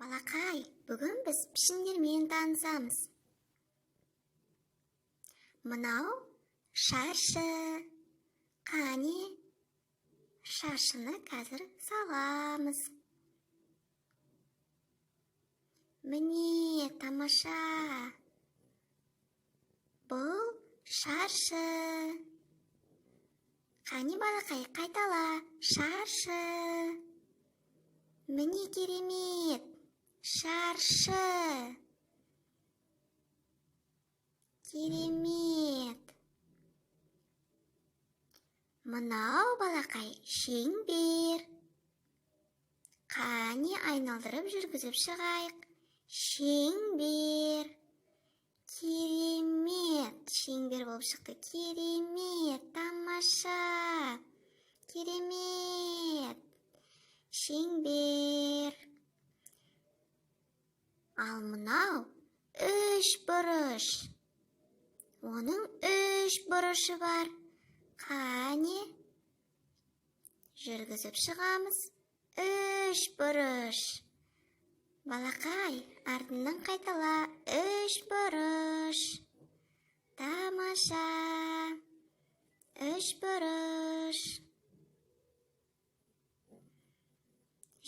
Балақай, бүгін біз пішіндермен танысамыз. Мынау шаршы. Қане, шаршыны қазір саламыз. Міне, тамаша. Бұл шаршы. Қане, балақай, қайтала. Шаршы. Міне, керемет. Шаршы. Керемет. Мынау, балақай, шеңбер. Қане, айналдырып жүргізіп шығайық. Шеңбер. Керемет. Шеңбер болып шықты. Керемет, тамаша. Керемет. Шеңбер. Ал мынау үш бұрыш. Оның үш бұрышы бар. Қане, жүргізіп шығамыз. Үш бұрыш. Балақай, артынан қайтала. Үш бұрыш. Тамаша. Үш бұрыш.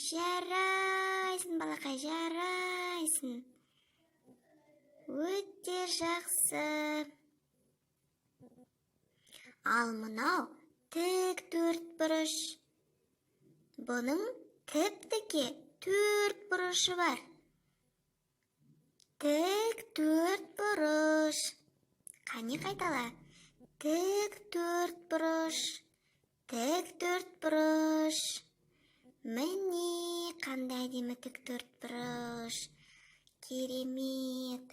Жарайсың, балақай, жарайсың. Өте жақсы. Ал мынау тік төрт бұрыш. Бұның тіп-тіке төрт бұрышы бар. Тік төрт бұрыш. Қане, қайтала. Тік төрт бұрыш. Тік төрт бұрыш. Міне, қандай әдемі тік төрт бұрыш. Керемет.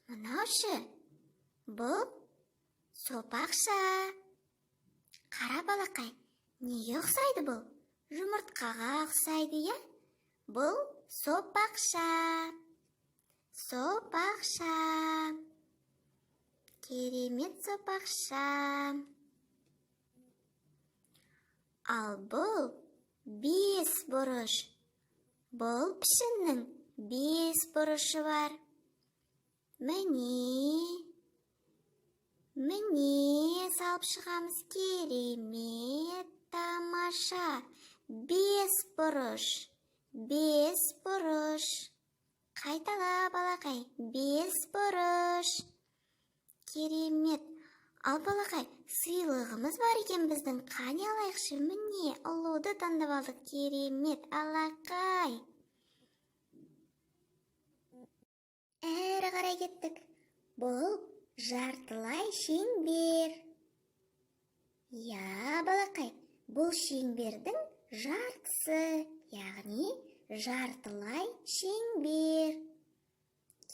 Мынау ше? Бұл сопақша. Қара, балақай, неге ұқсайды бұл? Жұмыртқаға ұқсайды, иә? Бұл сопақша. Сопақша. Керемет сопақша. Ал бұл бес бұрыш. Бұл пішіннің бес бұрышы бар. Міне. Міне, салып шығамыз. Керемет, тамаша. Бес бұрыш. Бес бұрыш. Қайтала, балақай. Бес бұрыш. Керемет. Ал, балақай, сыйлығымыз бар екен біздің. Қане, алайықшы. Міне, ұлуды таңдап алдық. Керемет, алақай. Әрі қарай кеттік. Бұл жартылай шеңбер. Иә, балақай, бұл шеңбердің жартысы, яғни жартылай шеңбер.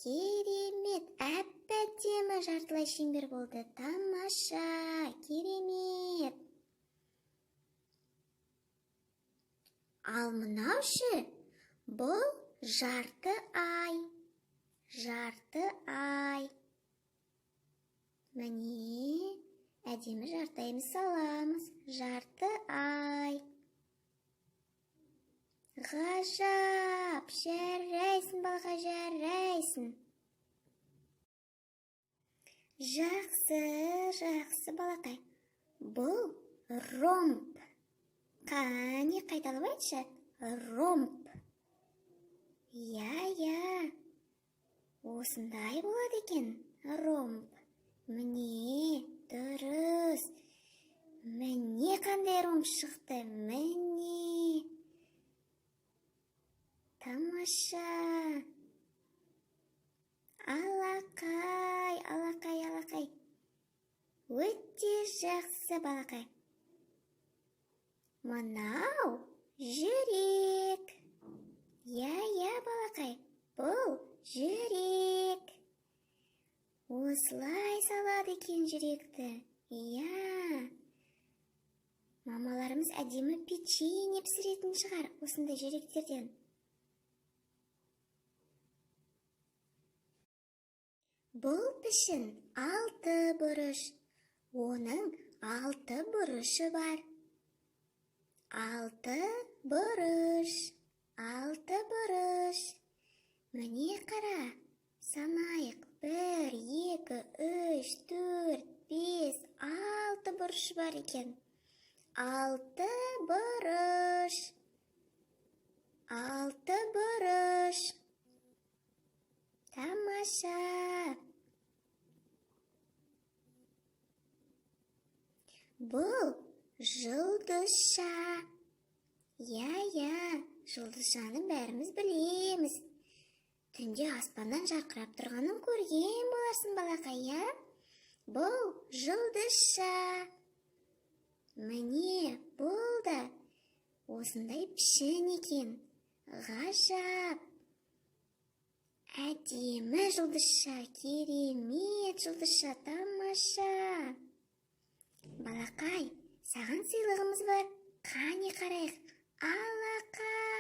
Керемет, әп-әдемі жартылай шеңбер болды. Тамаша, керемет. Ал мынау ше? Бұл жарты ай. Жарты ай. Міне, әдемі жарты айымыз саламыз. Жарты ай. Ғажап, жарайсың, балаға, жарайсың. Жақсы, жақсы, балақай. Бұл ромб. Қане, қайталап айтшы. Ромб. Иә, иә. Осындай болады екен ромб. Міне, дұрыс. Міне, қандай ромб шықты. Міне. Тамаша. Алақай, алақай, алақай. Өте жақсы, балақай. Мынау жүрек. Иә, иә, балақай, бұл жүрек. Осылай салады екен жүректі. Иә. Мамаларымыз әдемі печенье пісіретін шығар осындай жүректерден. Бұл пішін алты бұрыш. Оның алты бұрышы бар. Алты бұрыш. бар екен. Алты бұрыш. Алты бұрыш. Тамаша. Бұл жұлдызша. Иә, жұлдызшаны бәріміз білеміз. Түнде аспаннан жарқырап тұрғанын көрген боларсың, балақай, иә? Бұл жұлдызша. Міне, бұл да осындай пішін екен. Ғажап. Әдемі жұлдызша, керемет жұлдызша, тамаша. Балақай, саған сыйлығымыз бар. Қане, қарайық. Алақай.